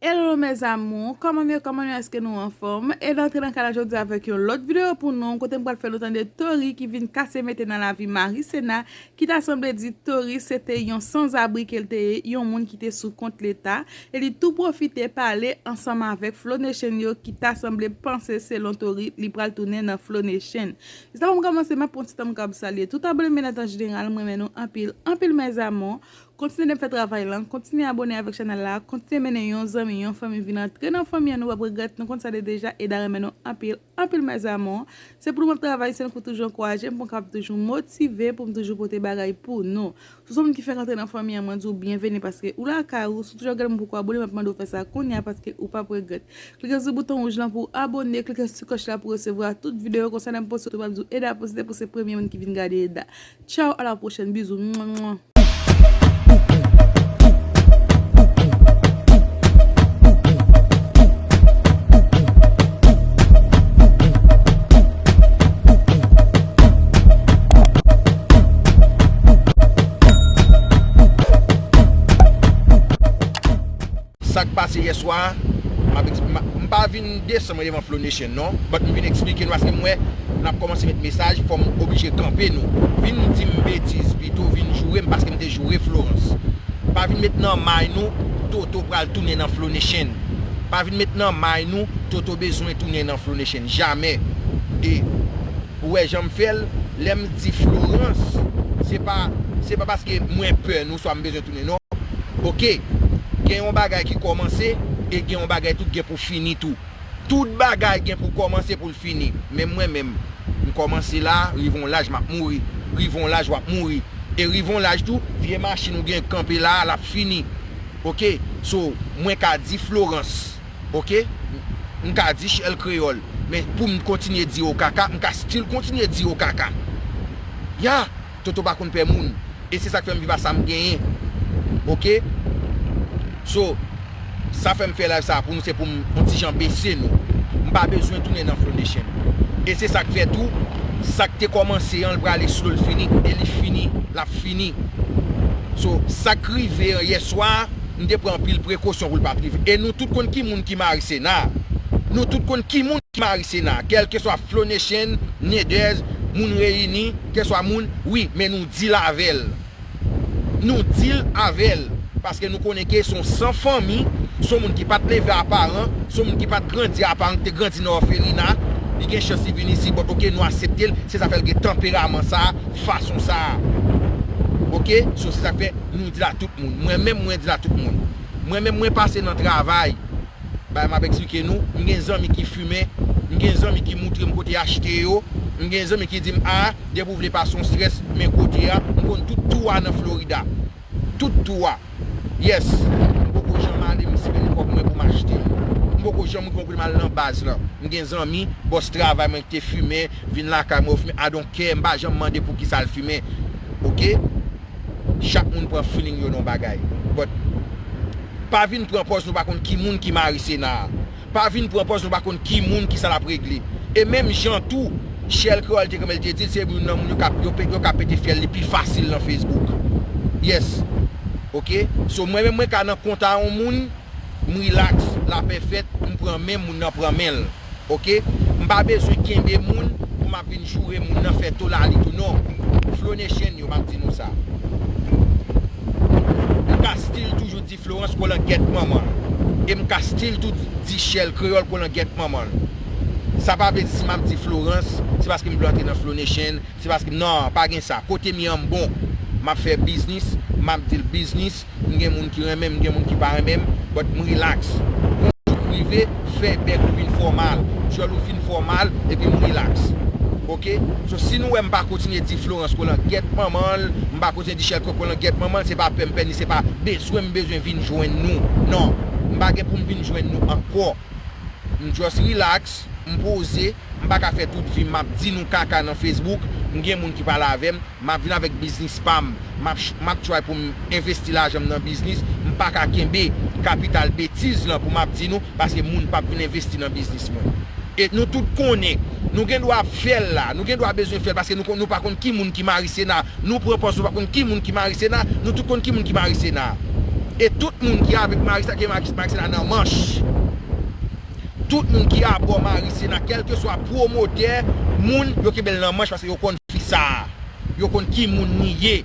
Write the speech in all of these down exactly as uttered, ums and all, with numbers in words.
Hello mes amours, kòman nou ye, kòman nou ye, èske nou anfòm? E n antre nan kanal jodi avèk yon lòt videyo pou nou, kote m pral fè nou tande Tori ki vin kase mete nan lavi Marisena, ki ta sanble di Tori se te yon sanzabri ke l te ye, yon moun ki te sou kont leta, e li tou pwofite pale ansanm avèk Flow Nation yo ki ta sanble panse selon Tori li pral tounen nan Flow Nation. Jis avan m kòmanse, m ap pran ti tan m kab salye tout abone m yo nan tan jeneral, m renmen nou anpil, anpil mes amours. Kontinye fè travay lan, kontinye abone avèk chanèl la, kontinye mennen yon zanmi, yon fanmi vin antre nan fanmi an, nou p ap regrèt, nou konn sa de deja, e da renmen nou anpil, anpil mes amours. Se pou nou m ap travay, se nou ki toujou ankouraje m, pou m kapab toujou motive, pou m toujou pote bagay pou nou. Si w se yon moun ki fèk antre nan fanmi an, mwen di w byenveni paske ou lakay ou, si w toujou ap gade m poko abone, m ap mande w fè sa kounye a paske ou p ap regrèt. Klike sou bouton wouj lan pou w abone, klike sou ti klòch la pou w resevwa tout videyo konsa lè m poste tou, m ap di w Eda poste pou se premye moun ki vin gade Eda. Ciao, à la prochaine, bizou. Mwa, mwa. Sa k pase yè swa a, m ap eks- m a- m pa vin desann mwen devan Flow Nation non, but m vin eksplike nou paske m wè n ap kòmanse met mesaj, fò m oblije kanpe nou. Vin di m betiz pito, vin joure m paske m te joure Florence. Pa vin met nan may nou Toto pral tounen nan Flow Nation. Pa vin met nan may nou Toto bezwen tounen nan Flow Nation. Jamè. E ou wè jan m fè l, lè m di Florence, se pa, se pa paske mwen pè nou swa m bezwen tounen non. Oke, gen yon bagay ki kòmanse e gen yon bagay tou gen pou fini tou. Tout bagay gen pou kòmanse pou l fini. Men mwen menm, m kòmanse la, rive yon laj m ap mouri. Rive yon laj w ap mouri. E rive yon laj tou, vye machin ou gen kanpe la a, l ap fini. Oke, so, mwen ka di Florence. Oke, m ka di Shell Kreyòl. Men pou m kontinye di yo kaka, m ka still kontinye di yo kaka. Ya, Toto pa konn pè moun. E se sa k fè m viv a sa m genyen. Oke? So, sa fè m fè live sa pou nou, se pou m yon ti jan bese nou. M pa bezwen tounen nan Flow Nation. E se sa k fè tou, sa k te kòmanse an, l prale slow, l fini, e li fini, l ap fini. So, sa k rive an yè swa, m te pran anpil prekosyon pou l pa t rive. E nou tout konn ki moun ki Marisena. Nou tout konn ki moun ki Marisena. Kèlkeswa Flow Nation, Nedez, moun Reyini, kèlkeswa moun, wi, men nou deal avè l. Nou deal avè l. Paske nou konnen ke se yon san fanmi, se yon moun ki pa t leve a paran, se yon moun ki pa t grandi a paran, ki te grandi nan òfelina. Li gen chans li vin isi, but oke, nou aksepte l, se sa fè l gen tanperaman sa a, fason sa a. Oke? So, se sa k fè nou deal a tout moun. Mwen menm, mwen deal a tout moun. Mwen menm, mwen pase nan travay. Bagay m ap eksplike nou, m gen zanmi ki fimen, m gen zanmi ki moutre m kote achte yo, m gen zanmi ki di m, a, depi w vle pase yon strès, men kote a, m konn tout tou a nan Florida. Tout tou a. Yes. M poko janm ale, m simen kòb mwen pou m achte yo. M poko janm gen yon kote m al nan baz lan. M gen zanmi, bòs travay mwen ki te fimen, vin lakay mwen, yo fimen, I don't care, m pa janm mande poukisa l fimen. Oke? Chak moun pran feeling yo nan yon bagay. But, pa vin pran pòz nou pa konn ki moun ki Marisena a. Pa vin pran pòz nou pa konn ki moun ki sa l ap regle. E menm jan tou, Shell Kreyòl te kanpe l te di l se youn nan moun yo ka, yo pe- yo ka pete fyèl li pi fasil nan Facebook. Yes. Oke? So, mwen menm mwen ka nan kont a yon moun, m relax, lapè fèt, m pran men moun nan pran men l. Oke? M pa bezwen kenbe moun pou m ap vin joure moun nan fè tolali tou non. Flow Nation yo, m ap di nou sa. M ka still toujou di Florence kolangèt manman l. E m ka still tou di Shell Kreyòl kolangèt manman l. Sa pa vle di si m ap di Florence, se paske m vle antre nan Flow Nation, se paske, non, pa gen sa. Kote m ye an m bon. M ap fè biznis, m ap di l biznis, m gen moun ki renmen m, m gen moun ki pa renmen m, but m relax. Yon jou k rive, fè bèk ou vin fòmal, djòl ou vin fòmal, epi m relax. Oke? So, si nou wè m pa kontinye di Florence kolangèt manman l, m pa kontinye di Shell kolangèt manman l, se pa pè m pè ni se pa bezwen m bezwen vin jwenn nou. Non. M pa gen pou m vin jwenn nou ankò. M just relax, m poze, m pa ka fè tout vi m ap di nou kaka nan Facebook, m gen moun ki pale avè m, m ap vin avèk biznis pa m, m ap ch- m ap try pou m envesti lajan m nan biznis, m pa ka kenbe kapital betiz lan pou m ap di nou, paske moun p ap vin envesti nan biznis mwen. E nou tout konnen, nou gen dwa ap fè l la, nou gen dwa bezwen fè l, paske nou konn- nou pa konn ki moun ki Marisena, nou pran pòz nou pa konn ki moun ki Marisena, nou tout konn ki moun ki Marisena. E tout moun ki avèk Marisena, ke Maris-, Marisena nan manch. Tout moun ki abò Marisena, kèlkeswa pwomotè, moun, yo kenbe l nan manch paske yo konn fi sa a. Yo konn ki moun li ye.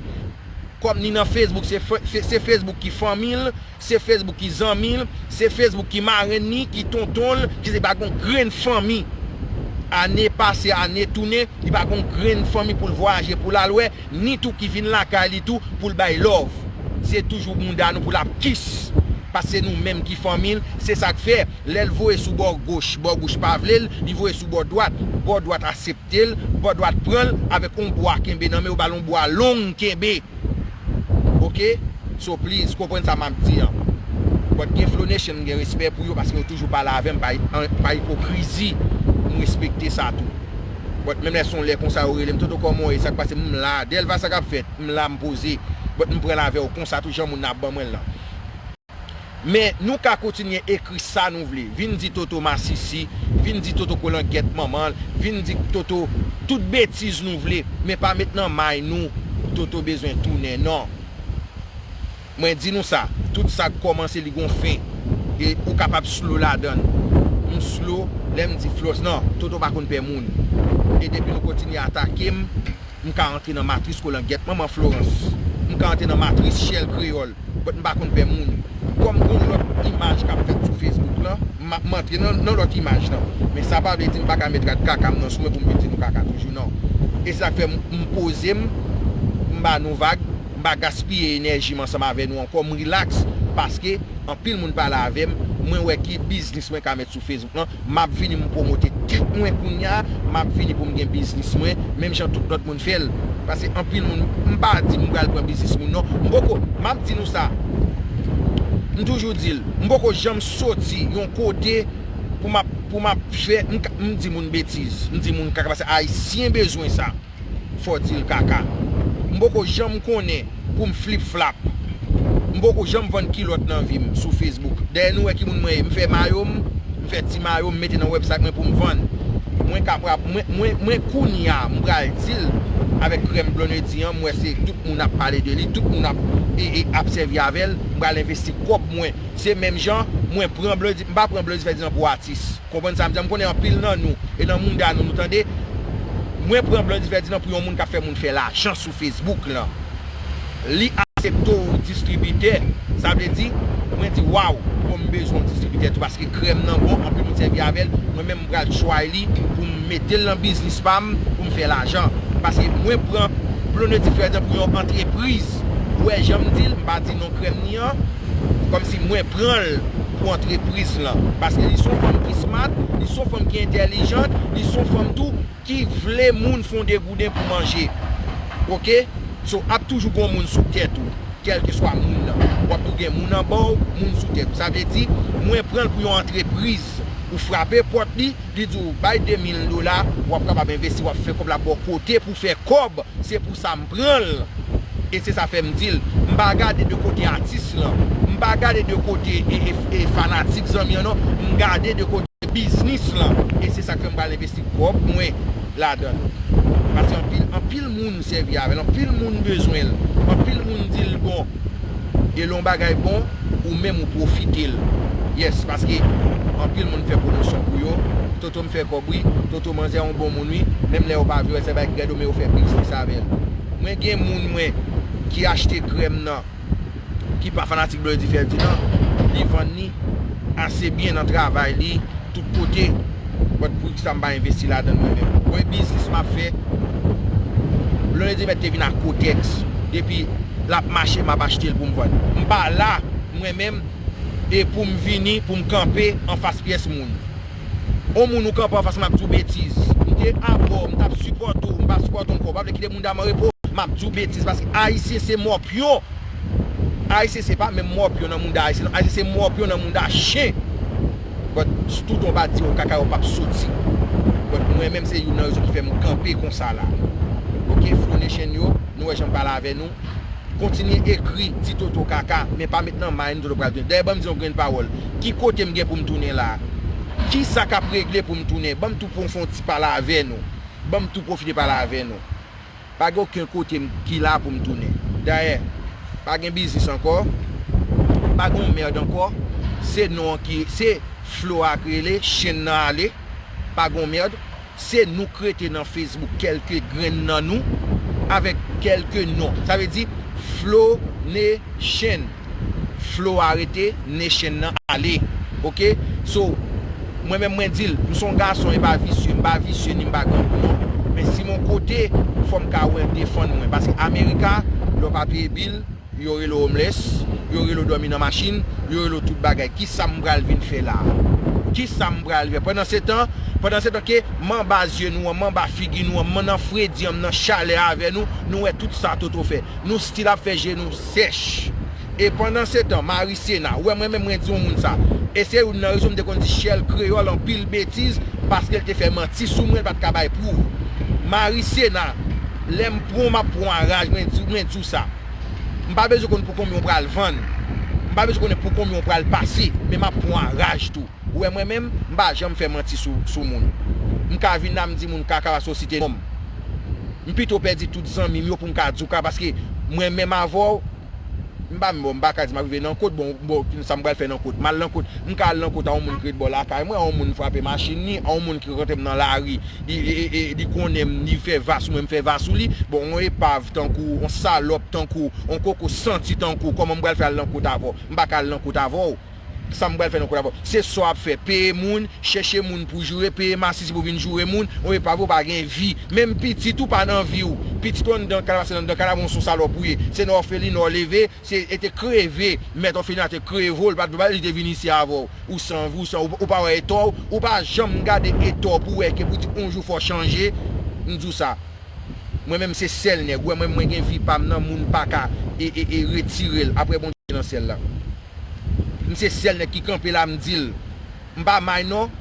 Kòm ni nan Facebook, se fe-, se, se Facebook ki fanmi l, se Facebook ki zanmi l, se Facebook ki marenn li, ki tonton l, ki se pa gon grenn fanmi. Ane pase, ane tounen, li pa gon grenn fanmi pou l vwayaje, pou l al wè, ni tou ki vin lakay li tou pou l bay love. Se toujou mouda nou pou l ap kiss. Paske se nou menm ki fanmi l, se sa k fè, lè l voye sou bò goch, bò goch pa vle l, li voye sou bò dwat, bò dwat aksepte l, bò dwat pran l avèk yon bwa kenbe nan men, yo ba l yon bwa long kenbe. Oke? So please, konprann sa m ap di an. But gen Flow Nation, m gen respè pou yo paske yo toujou pale avè m pa, pa ipokrizi. M respekte sa tou. But menm lè se yon lè konsa yo rele m, "Toto, kòman w ye? Sa k pase?" M la. Delva, sa k ap fèt? M la, m poze. But m pran l avè w konsa tou, jan moun nan ap ban mwen l lan. Men nou ka kontinye ekri sa nou vle. Vin di Toto masisi, vin di Toto kolangèt manman l, vin di Toto tout betiz nou vle, men pa met nan may nou Toto bezwen tounen, non. Mwen di nou sa, tout sa k kòmanse li gon fen. E ou kapab slow ladan l. M slow, lè m di Floss, non, Toto pa konn pè moun. E depi nou kontinye atake m, m ka antre nan matris kolangèt manman Florence. M ka antre nan matris Shell Kreyòl, but m pa konn pè moun. Kòm gon lòt imaj k ap fèt sou Facebook lan, m ap, m antre nan, nan lòt imaj lan. Men sa pa vle di m pa ka met rad kaka m nan sou mwen pou m vin di nou kaka toujou, non. E se sa k fè m, m poze m, m ba nou vag, m pa gaspiye enèji m ansanm avè nou ankò, m rilaks, paske anpil moun pale avè m, mwen wè ki biznis mwen ka met sou Facebook lan, m ap vini m pwomote tèt mwen kounye a, m ap vini pou m gen biznis mwen, menm jan tout lòt moun fè l. Paske anpil moun, m pa di m pral pran biznis moun non, m poko, m ap di nou sa, m toujou di l, m poko janm soti yon kote pou m ap, pou m ap fè, m ka, m di moun betiz, m di moun kaka, paske Ayisyen bezwen sa. Fò di l kaka. M poko janm konnen pou m flip flap. M poko janm vann kilòt nan vi m sou Facebook. Dayè nou wè ki moun mwen ye. M fè mayo m, m fè ti mayo m, mete nan website mwen pou m vann. Mwen ka pra-, mwen, mwen, mwen kounye a, m pral di l avèk krèm Blondedy an, m wè se tout moun ap pale de li, tout moun ap, e, e, ap sèvi avè l, m pral envesti kòb mwen. Se menm jan, mwen pran Blondedy, m pa pran Blondedy Ferdinand pou atis. Konprann sa m di an, m konnen anpil nan nou, e nan mouda nou, nou tande. Mwen pran Blondedy Ferdinand pou yon moun k ap fè moun fè lajan sou Facebook lan. Li aksepte w distribitè, sa vle di, mwen di, "Waw, bon, m bezwen yon distribitè tou, paske krèm nan bon, anpil moun sèvi avè l, mwen menm m pral try li pou m mete l nan biznis pa m, pou m fè lajan." Paske mwen pran Blondedy Ferdinand pou yon antrepriz. Ou wè jan m di l, m pa di non krèm ni an, kòmsi mwen pran l pou antrepriz lan. Paske li se yon fanm ki smart, li se yon fanm ki entèlijant, li se yon fanm tou ki vle moun fè yon degouden pou manje. Oke? So, ap toujou gon moun sou tèt ou, kèlkeswa moun nan. W ap toujou gen moun anba w, moun sou tèt ou. Sa vle di, mwen pran l pou yon antrepriz. Ou frape pòt li, li di w, "Bay de mil dola, w ap kapab envesti, w ap fè kòb la bò kote pou fè kòb." Se pou sa m pran l. E se sa fè m di l. M pa gade de kote atis lan. M pa gade de kote e, e, e fanatik zanmi an non. M gade de kote biznis lan. E se sa k fè m pral envesti kòb mwen ladan l. Paske anpil, anpil moun sèvi avè l. Anpil moun bezwen l. Anpil moun di l bon. E lè yon bagay bon, ou menm ou pwofite l. Yes, paske anpil moun fè pwomosyon pou yo. Toto m fè kòb wi, Toto manzè yon bon moun wi. Menm lè yo pa vle wè se bay gèdo men yo fè biznis avè l. Mwen gen moun mwen ki achte krèm nan, ki pa fanatik Blondedy Ferdinand, li vann li ase byen nan travay li, tout kote, but poukisa m pa envesti ladan l mwen menm? Premye biznis m ap fè, Blondedy mèt te vin ak Kotex, depi l ap mache, m ap achte l pou m vann. M pa la, mwen menm, e pou m vini, pou m kanpe anfas pyès moun. On moun ou kanpe anfas, m ap di w betiz. M te abò, m t ap sipòte w, m pa sipòte w ankò, w pa vle kite moun dam an repo, m ap di w betiz, paske Ayisyen se mòpyon. Ayisyen se pa menm mòpyon nan mouda Ayisyen non, Ayisyen se mòpyon nan mouda chen. But, si tout on pa di yo kaka yo p ap soti. But, mwen menm se youn nan rezon ki fè m kanpe konsa la. Oke, Flow Nation yo, nou wè jan m pale avè nou. Kontinye ekri, di Toto kaka, men pa met nan may nou Toto pral tounen. Dayè, ban m di yon grenn pawòl. Ki kote m gen pou m tounen la? Kisa k ap regle pou m tounen? Ban m tou pran fè yon ti pale avè nou. Ban m tou pwofite pale avè nou. Pa gen okenn kote m ki la pou m tounen. Dayè, pa gen biznis ankò. Pa gon mèd ankò. Se non an ki, se Flo a k rele, chenn nan ale. Pa gon mèd. Se nou k rete nan Facebook, kèlke grenn nan nou, avèk kèlke non. Sa vle di Flo Nation. Flo a rete, Nation nan ale. Oke? So, mwen menm mwen di l, m se yon gason, e pa visye, m pa visye ni m pa grangou non. Men si m yon kote, fò m ka wè defann mwen. Paske Amerika, lè w pa peye bil, yo rele w homeless, yo rele w dòmi nan machin, yo rele w tout bagay. Kisa m pral vin fè la a? Kisa m pral fè? Pandan se tan, pandan se tan ke m anba zye nou an, m anba figi nou an, m nan fredi an, m nan chalè avè nou, nou wè tout sa Toto fè. Nou still ap fè je nou sèch. E pandan se tan, Marisena, ou wè mwen menm mwen di yon moun sa. E se youn nan rezon m te konn di Shell Kreyòl anpil betiz, paske l te fè manti sou mwen, l pa t ka bay pwouv. Marisena, lè m pran w, m ap pran w a raj, mwen di, mwen di w sa. M pa bezwen konn pou konbyen w pral vann. M pa bezwen konnen pou konbyen w pral pase, men m ap pran w a raj tou. Ou wè mwen menm, m pa janm fè manti sou, sou moun. M ka vin la, m di moun kaka paske w site non m. M pito pèdi tout zanmi m yo pou m ka di w kaka paske mwen menm avè w, m pa, bon, m pa ka di m ap rive nan kot, bon, bon, sa m pral fè nan kot. M al nan kot, m ka al nan kot a yon moun ki ret bò lakay mwen, a yon moun frape machin li, a yon moun ki rankontre m nan lari, li, e, e, e, li konnen m, li fè va sou mwen, m fè va sou li. Bon, yon epav tankou, yon salòp tankou, yon koko santi tankou, kòman m pral fè al nan kot avè w? M pa ka al nan kot avè w. Sa m pral fè nan kot avè w? Se sa w ap fè, peye moun, chèche moun pou joure, peye masisi pou vin joure moun, ou epav ou pa gen vi. Menm pitit ou pa nan vi w. Pitit ou anndan kay la, paske anndan kay la, bon, se yon salòp ou ye. Se nan òfelina w leve, se, e te kreve. Mèt òfelina te kreve w, li pa t vle li te vin isi avè w. Ou san vi, ou san, ou, ou pa wè etò w, ou pa janm gade etò w pou wè ke pou di yon jou fò w chanje. M di w sa. Mwen menm se sèl nèg. Ou wè mwen, mwen gen vi pa m nan, moun pa ka e, e, e retire l. Apre Bondye nan syèl la. M se sèl nèg ki kanpe la, m di l. M pa may non.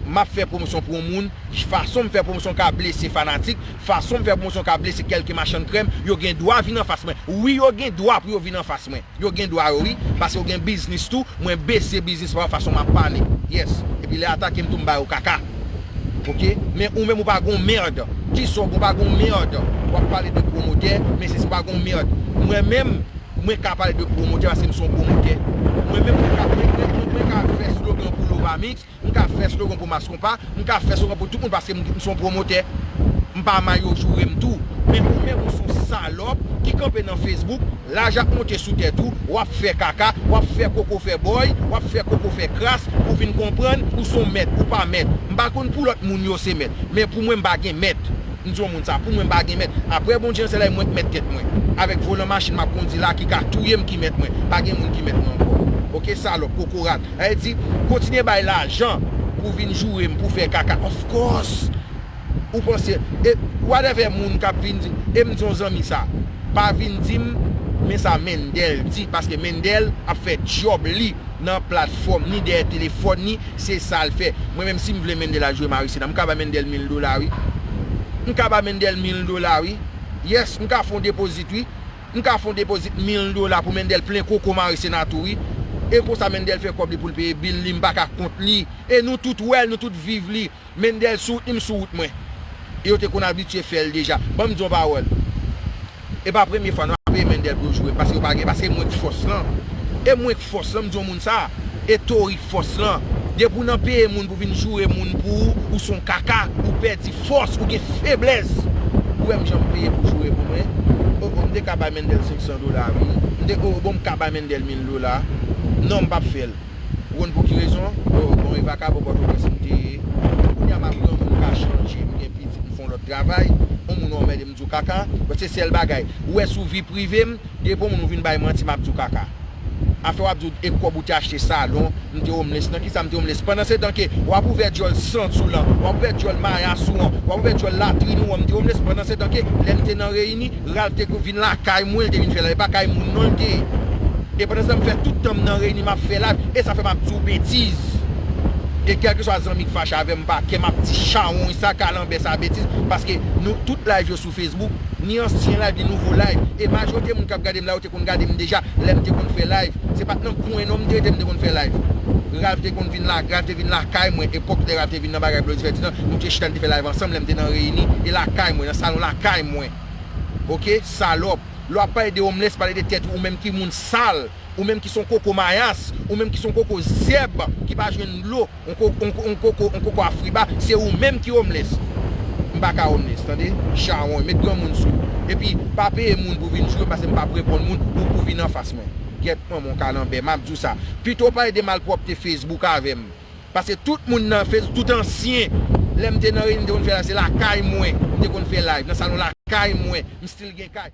M ap fè pwomosyon pou yon moun. Fason m fè pwomosyon ka blese fanatik. Fason m fè pwomosyon ka blese kèlke machann krèm. Yo gen dwa vin anfas mwen. Wi, yo gen dwa pou yo vin anfas mwen. Yo gen dwa yo, wi. Paske yo gen biznis tou. Mwen bese biznis pa yo fason m ap pale. Yes. Epi lè atake m tou, m ba yo kaka. Oke? Men ou menm ou pa gon mèd. Kisa w gon pa gon mèd? W ap pale de pwomotè, men se, se pa gon mèd. Mwen menm, mwen ka pale de pwomotè paske m se yon pwomotè. Mwen menm, mwen ka, mwen, mwen, mwen, mwen ka fè slogan pou Lovamix, m ka fè slogan pou Mass Konpa, m ka fè slogan pou tout moun paske m, m se yon pwomotè. M pa may yo joure m tou. Men ou menm ou se yon salòp ki kanpe nan Facebook, laj ap monte sou tèt ou, w ap fè kaka, w ap fè koko fè bòy, w ap fè koko fè kras, ou vin konprann, ou se yon mèt, ou pa mèt. M pa konn pou lòt moun yo se mèt, men pou mwen m pa gen mèt. M di yon moun sa, pou mwen m pa gen mèt. Apre Bondye nan syèl la, e mwen k mèt tèt mwen. Avèk volan machin m ap kondi la ki ka touye m ki mèt mwen. Pa gen moun ki mèt mwen ankò. Oke, salòp, kokorat. Sa vle di, kontinye bay lajan pou vin joure m, pou fè kaka. Of course! Ou panse, e, whatever moun k ap vin di, e m di yon zanmi sa, pa vin di m, men sa Mendel di, paske Mendel ap fè djòb li nan platfòm ni, dèyè telefòn ni, se sa l fè. Mwen menm si m vle Mendel al joure Marisena, m ka ba Mendel mil dola wi. M ka ba Mendel mil dola wi. Yes, m ka fè yon depozit wi. M ka fè yon depozit mil dola pou Mendel plen koko Marisena tou wi. E konsa Mendel fè kòb li pou l peye bil li, m pa ka kont li. E nou tout wè l, nou tout viv li. Mendel sou wout li, m sou wout mwen. E yo te konn abitye fè l deja. Ban m di yon pawòl. E pa premye fwa non, y ap peye Mendel pou yo joure m, paske yo pa gen, paske e mwen k fòs lan. E mwen k fòs lan, m di yon moun sa. E Tori k fòs lan. Depi w nan peye moun pou vin joure moun pou ou, ou se yon kaka, ou pèdi fòs, ou gen feblès. Ou wè m jan m peye pou joure pou mwen? O, o, m te ka bay Mendel senk san dola wi. M te, o, bon, m ka bay Mendel mil dola. Non, m p ap fè l. Ou konn pou ki rezon? Bon, bon, e vakabon Pòtoprens m te ye. Kounye a m ap granmoun, m ka chanje, m gen pitit, m fè yon lòt travay. Yon moun anmède m di w kaka. Bon, se sèl bagay. Ou wè sou vi prive m, depi yon moun ou vin bay manti, m ap di w kaka. Afè w ap di w e kòb ou te achte salon, m te homeless. Nan kisa m te homeless? Pandan se tan ke w ap ouvè djòl sant ou lan, w ap ouvè djòl mayas ou an, w ap ouvè djòl latrin ou an, m te homeless. Pandan se tan ke lè m te nan Reyini, Ralph te vin lakay mwen, li te vin fè live. E pa kay moun non li te ye. E pandan sa, m fè tout tan m nan Reyini, m ap fè live. E sa fè m ap di w betiz. E kèlkeswa zanmi k fache avè m, m pa kè, m ap di chawony sa, kalanbè sa, betiz. Paske nou tout live yo sou Facebook, ni ansyen live, ni nouvo live. E majorite moun k ap gade m la, yo te konn gade m deja lè m te konn fè live. Se pa t nan kwen non m te rete m te konn fè live. Ralph te konn vin la, Ralph te vin lakay mwen. Epòk lè Ralph te vin nan bagay Blondedy Ferdinand, nou te chita, n te fè live ansanm lè m te nan Reyini. E lakay mwen, nan salon lakay mwen. Oke, salòp. Lè w ap pale de homeless, pale de tèt ou, ou menm ki moun sal. Ou menm ki se yon koko mayas, ou menm ki se yon koko zèb, ki pa jwenn dlo, yon ko- yon ko- yon koko yon koko afriba, se ou menm ki homeless. M pa ka homeless, tande? Chawony, met granmoun sou ou. Epi, pa peye moun pou vin joure m, paske m p ap reponn moun pou pou vin anfas mwen. Gyèt manman w kalanbè, m ap di w sa. Pito w pale de malpwòpte Facebook avè m. Paske tout moun nan Facebook, tout ansyen, lè m te nan reyinyon, m te konn fè live, se lakay mwen, m te konn fè live, nan salon lakay mwen, m still gen kay.